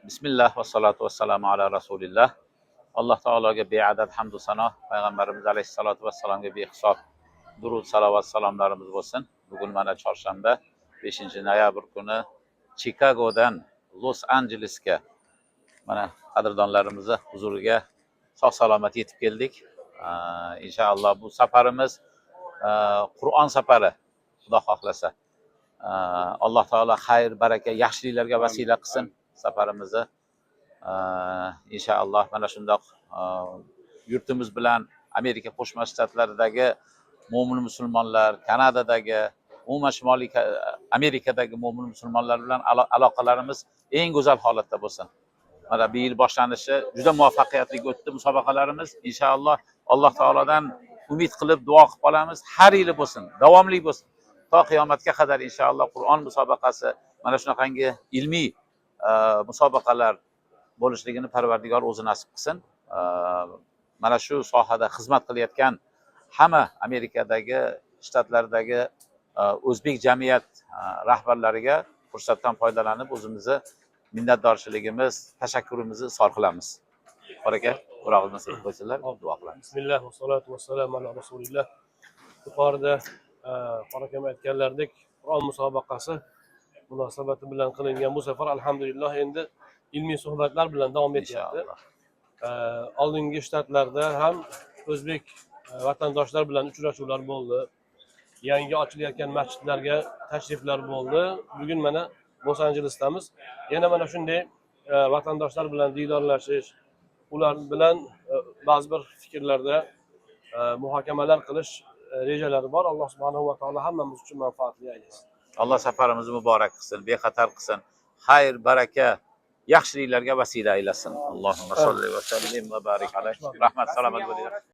Bismillah va salatu vassalamu ala rasulillah. Alloh taologa beadad hamdu sano, payg'ambarimiz alayhissalotu vassalomga behisob durud, salovat, salomlarimiz bo'lsin. Bugun mana chorshanba, 5 noyabr kuni Chikagodan Los Anjelesga, mana qadrdonlarimizni huzuriga sog' salomat yetib keldik. Inshaalloh bu safarimiz Qur'on safari, Xudo xohlasa. Alloh taolo xayr, baraka, yaxshiliklarga vasila qilsin safarimizni. Inshaalloh mana shundoq yurtimiz bilan Amerika Qo'shma Shtatlaridagi mo'min musulmonlar, Kanadadagi, umuman Shimoliy Amerikadagi mo'min musulmonlar bilan aloqalarimiz eng go'zal holatda bo'lsin. Mana bu yil boshlanishi juda muvaffaqiyatli o'tdi musobaqalarimiz. Inshaalloh Alloh taolodan umid qilib duo qilib qolamiz. Har yili bo'lsin, davomli bo'lsin. To qiyomatga qadar inshaalloh Qur'on musobaqasi, mana shunaqangi ilmiy musobaqalar bo'lishligini Parvardigor o'zi nasib qilsin. Mana shu sohada xizmat qilayotgan hamma Amerikadagi shtatlardagi o'zbek jamiyat rahbarlariga fursatdan foydalanib o'zimizni minnatdorchiligimiz, tashakkurimizni izhor qilamiz. Qori aka, bir og'izdan so'z qo'ysalar, duo qilamiz. Bismillah va salatu vassalamu ala rasulillah. Yuqorida qori akam aytganlaridek, Qur'on musobaqasi munosabati bilan qilingan bu safar, alhamdulillah, endi ilmiy suhbatlar bilan davom etyapti. Inshaalloh. Oldingi shtatlarda ham o'zbek vatandoshlar bilan uchrashuvlar bo'ldi. Yangi ochilayotgan masjidlarga tashriflar bo'ldi. Bugun mana Los Anjelesdamiz. Yana mana shunday vatandoshlar bilan diydorlashish, ular bilan ba'zi bir fikrlarda muhokamalar qilish rejalari bor. Alloh subhanahu va taolo hammamiz uchun manfaatli aylasin. Alloh safarimizni muborak qilsin, bexatar qilsin. Xayr, baraka, yaxshiliklarga vasila aylasin. Allohumma solli va sallim va barik alayhi. Rahmat, salomat bo'linglar.